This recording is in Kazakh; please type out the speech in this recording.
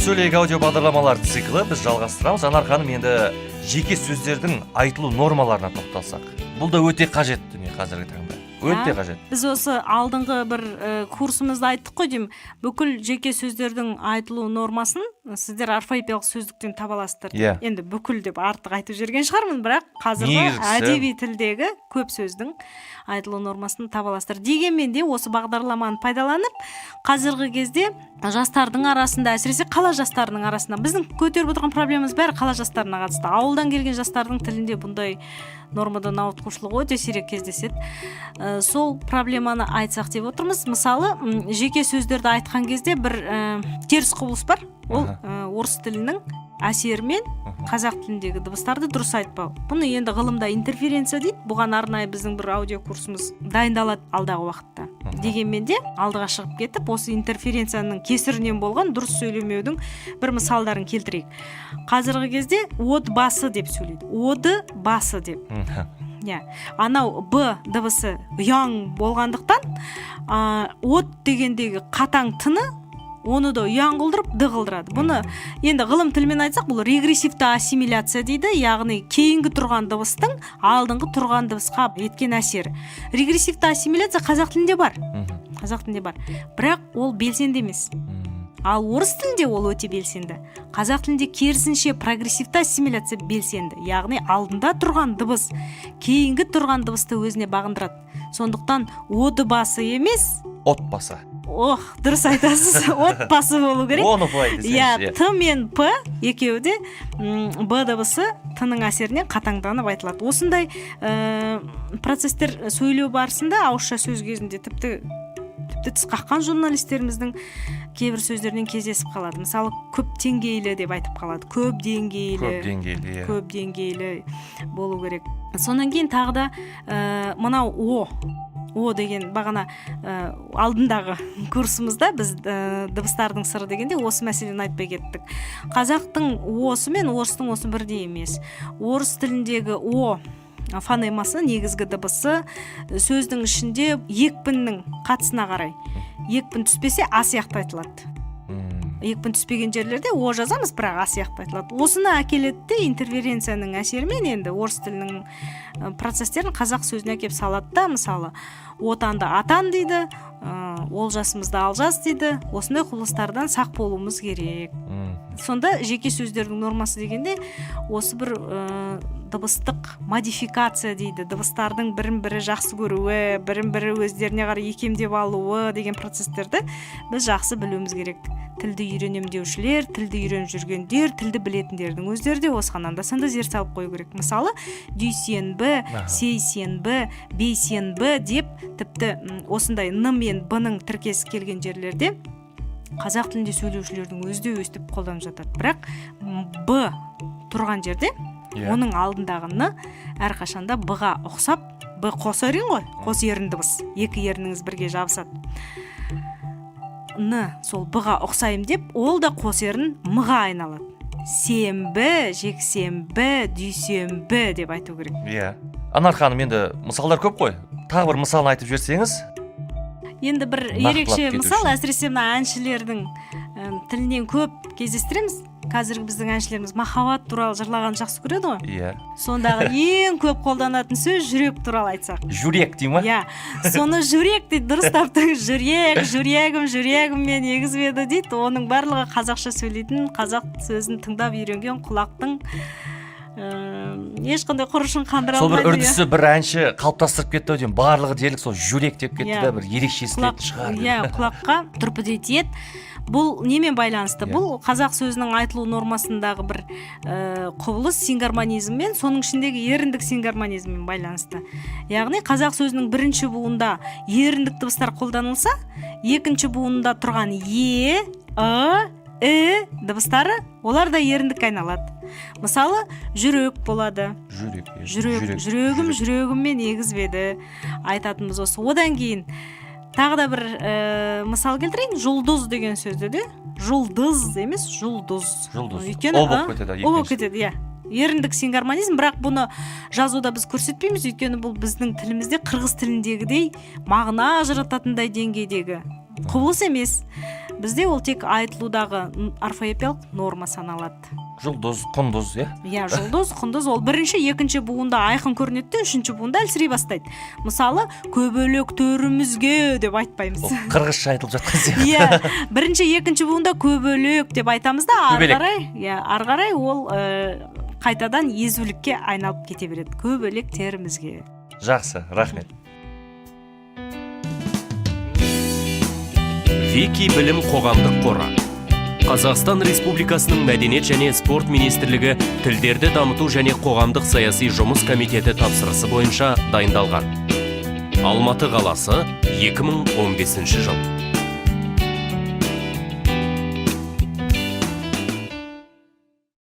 Дұрыс сөйлейік аудио бағдарламалар циклі, біз жалғастырамыз. Анар ханым, енді жеке сөздердің айтылу нормаларына тоқталсақ. Бұл да өте қажет дүние қазіргі таңда. Өте қажет. Біз осы алдыңғы бір курсымызда айттық қой деймін, бүкіл жеке сөздердің айтылу нормасын сіздер орфоэпиялық сөздіктен таба аласыздар. Енді бүкіл деп артық айтып жіберген шығармын, бірақ қазіргі әдеби тілдегі көп сөздің айтылу нормасын таба аласыздар. Дегенмен де осы бағдарламаны пайдаланып, қазіргі кезде жастардың арасында, әсіресе қала жастарының арасында, біздің көтеріп отырған проблемамыз бәрі қала жастарына қатысты. Ауылдан келген жастардың тілінде бұндай нормадан ауытқушылық өте сирек кездеседі. Сол проблеманы айтсақ деп отырмыз. Мысалы, жеке сөздерді айтқан кезде бір теріс құбылыс бар. Ол орыс тілінің әсерімен қазақ тіліндегі дыбыстарды дұрыс айтпау. Бұны енді ғылымда интерференция дейді. Бұған арнайы біздің бір аудио курсымыз дайындалады алдағы уақытта. Дегенмен де алдыға шығып кетіп, осы интерференцияның кесірінен болған дұрыс сөйлемеудің бір мысалдарын келтірейік. Қазіргі кезде «отбасы» деп сөйлейді, «оды басы» деп. Иә, анау «б» дыбысы ұяң болғандықтан, «от» дегендегі қатаң тыны оны да ұяң қылдырып, «д» қылдырады. Бұны енді ғылым тілімен айтсақ, бұл регрессивті ассимиляция дейді, яғни кейінгі тұрған дыбыстың алдыңғы тұрған дыбысқа еткен әсері. Регрессивті ассимиляция қазақ тілінде бар. Қазақ тілінде бар, бірақ ол белсенді емес. Ал орыс тілінде ол өте белсенді. Қазақ тілінде керісінше, прогрессивті ассимиляция белсенді, яғни алдында тұрған дыбыс кейінгі тұрған дыбысты өзіне бағындырады. Сондықтан «оды басы» емес, Отбасы. Ох, дұрыс айтасыз, «отбасы» болу керек. Оны былай десеңізші. Иә, «т» мен «п» екеуі де «б» дыбысы «т»-ның әсерінен қатаңданып айтылады. Осындай процесстер сөйлеу барысында, ауызша сөз кезінде тіпті тіс қаққан журналистеріміздің кейбір сөздерінен кездесіп қалады. Мысалы, «көп теңгейлі» деп айтып қалады, «көп деңгейлі». Көп деңгейлі, иә. «Көп деңгейлі» болу керек. Сонан кейін тағы да мынау «о», «о» деген бағана алдындағы курсымызда біз дыбыстардың сыры дегенде осы мәселені айтпай кеттік. Қазақтың «о»-сы мен орыстың «о»-сы бірдей емес. Орыс тіліндегі «о» фонемасы, негізгі дыбысы, сөздің ішінде екпіннің қатысына қарай, екпін түспесе, «а» сияқты айтылады. Екпін түспеген жерлерде «о» жазамыз, бірақ «а» сияқты айтылады. Осыны әкеледі де, интерференцияның әсерімен енді орыс тілінің процесстерін қазақ сөзіне әкеліп салады да. Мысалы, «отанды» «атан» дейді, «олжасымызды» «алжас» дейді. Осындай құбылыстардан сақ болуымыз керек. Сонда жеке сөздердің нормасы дегенде осы бір дыбыстық модификация дейді, дыбыстардың бірін бірі жақсы көруі, бірін бірі өздеріне қарай икемдеп алуы деген процесстерді біз жақсы білуіміз керек. Тілді үйренем деушілер, тілді үйреніп жүргендер, тілді білетіндердің өздері де осыған анда санда зер салып қою керек. Мысалы, дүйсенбі, сейсенбі, бейсенбі деп, тіпті осындай «н» мен «б» ның тіркесі келген жерлерде қазақ тілінде сөйлеушілердің өзі де өстіп қолданып жатады. Бірақ «б» тұрған жерде оның алдындағы «н» әрқашанда «б» ға ұқсап, «б» қос ерін ғой, қос ерін дыбыс, екі ерініңіз бірге жабысады. «Н» сол «б» ға ұқсаймын деп, ол да қос ерін «м» ға айналады. Сенбі, жексенбі, дүйсенбі деп айту керек. Иә, Анар ханым, енді мысалдар көп қой, тағы бір мысалын айтып жіберсеңіз. Енді бір Нақтылап ерекше кету мысал, үшін. әсіресе мына әншілердің тілінен көп кездестіреміз. Қазіргі біздің әншілеріміз махаббат туралы жырлағанды жақсы көреді ғой. Сондағы ең көп қолданатын сөз, жүрек туралы айтсақ, Жүрек дей ма? Иә, соны «жүрек» дейді, дұрыс таптың. «Жүрек», «жүрегім», «жүрегім мен егізбеді» дейді. Оның барлығы қазақша сөйлейтін, қазақ сөзін тыңдап үйренген құлақтың ешқандай құрышын қандыра Сол бір алмайды, иә. үрдісі бір әнші қалыптастырып кетті ау деймін, барлығы дерлік сол «жүрек» деп кетті да, бір ерекше естілетін шығар деп. Иә, құлаққа түрпідей тиеді. Бұл немен байланысты? Бұл қазақ сөзінің айтылу нормасындағы бір құбылыс, сингармонизммен, соның ішіндегі еріндік сингармонизммен байланысты. Яғни қазақ сөзінің бірінші буында еріндік дыбыстар қолданылса, екінші буында тұрған е, ы, і дыбыстары, олар да еріндікке айналады. Мысалы, «жүрек» болады. Жүрек, иә. Жүрек, жүрегім, жүрегіммен егізбеді айтатынымыз осы. Одан кейін тағы да бір мысал келтірейін. «Жұлдыз» деген сөзді де «жұлдыз» емес, «жұлдыз». Жұлдыз. Өйткені О болып кетеді, о болып екінші. кетеді, иә, еріндік сингармонизм. Бірақ бұны жазуда біз көрсетпейміз, өйткені бұл біздің тілімізде қырғыз тіліндегідей мағына ажырататындай деңгейдегі Құбылыс емес, бізде ол тек айтылудағы орфоэпиялық норма саналады. Жұлдыз, құндыз, иә? Иә, жұлдыз, құндыз. Ол бірінші, екінші буында айқын көрінеді де, үшінші буында әлсірей бастайды. Мысалы, көбелектерімізге деп айтпаймыз. Ол қырғызша айтылып жатқан сияқты. Иә, бірінші, екінші буында көбелек деп айтамыз да, ары Көбелек. қарай, иә, ары қарай ол қайтадан езулікке айналып кете береді, көбелектерімізге. Жақсы, рахмет. Вики білім қоғамдық қоры Қазақстан Республикасының Мәдениет және спорт министрлігі Тілдерді дамыту және қоғамдық саяси жұмыс комитеті тапсырысы бойынша дайындалған. Алматы қаласы, 2015 жыл.